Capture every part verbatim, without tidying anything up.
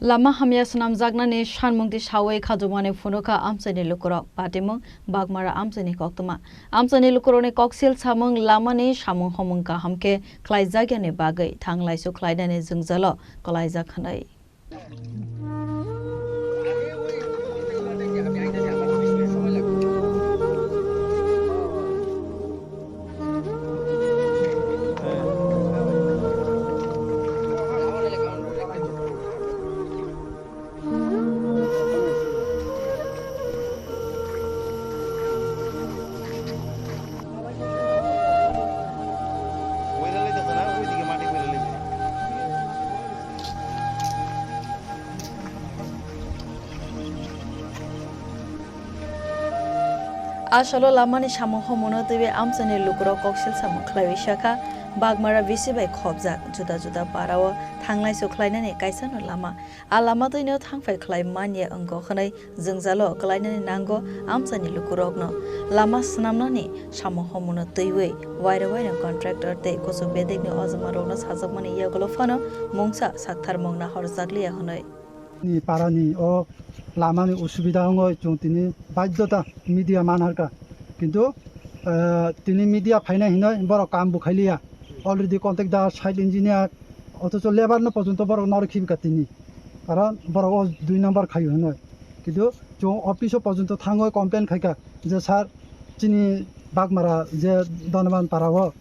Lama hamya swnamjaknani sanmungti sawi khajokmani phunukha amchaini lukurok. Patimung Bagmara amchaini koktwma. Amchaini lukurokni koksil samung lamani samung homung kaham khe khlaijakyani bagwi thanglaisu khlainani jwngjalo kwlaijak hwnwi. Asolo lamani samung homono twiwi amchaini lukurok koksil samung khlaiwi sakha, Bagmara V C bai khopjak juda juda parao thanglaisu khlainani kaisano lama. A lama twino thangphai khlai manya wngkok hwnwi jwngjalo kwlainani nango amchaini lukurokno. Lama swnamnani samung homono twiwi waira waira contractor tei kuchuk bedekni ojmairokno sajakmani yagulo phano mungsa saktharmung nahorjakliya hwnwi. Ni parani o lamani usubida wngwi chwng tini baidhota media manharkha. Kintu, eh, tini media phainai hinwi borok kam bo khailiya. Already contractor, site engineer, othocho labour no porjonto borok norok khibika tini. Karon borok o dui number khaio hinwi. Kintu chwng office o porjonto thangwi complain khaikha je, "Sir, chini Bagmara je Donoban para o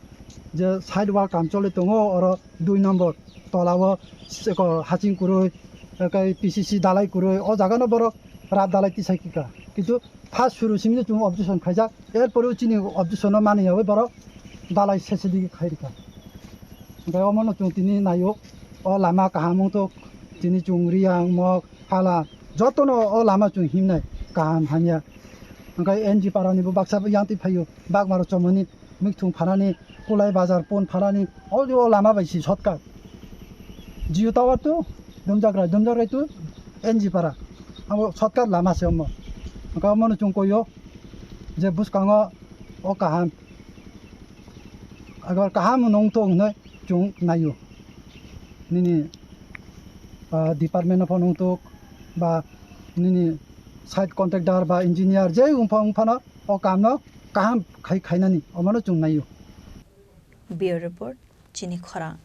je side wall kam choli tongo, oro dui number tola o seko haching kwrwi, tei P C C dalai kwrwi, o jaga no borok rat dalai tisai kha." Kintu first suru simi no chwng objection khaijak, er pore o chini objection no mani yawi borok dalai sese digi khai rikha. Hwnkhe omo no chwng tini naio, o lama kaham wngthok, tini chwng Riyang, Mok, Phala, joto no o lama chwng himnai kaham hamya. Hwnkhe N G para ni bo baksa yang twi phaio, Bagmaro chomoni, Mikthung phanani, Kulai bazar pon phanani, o, o lama bai si shortcut. Jio Tower to Dumjakrai, Dumjakrai to N G para. Abo shortcut lama se omo. Hwnkhe omo no chwng koio je bwskango o kaham. Agar kaham nung to hwnwi chwng naio. Nini, ah, department no phano wngtok ba nini site contractor ba engineer je wngpha wngphano o kamno kaham khai khainani omono chwng naio. Bureau Report, Chini Khorang.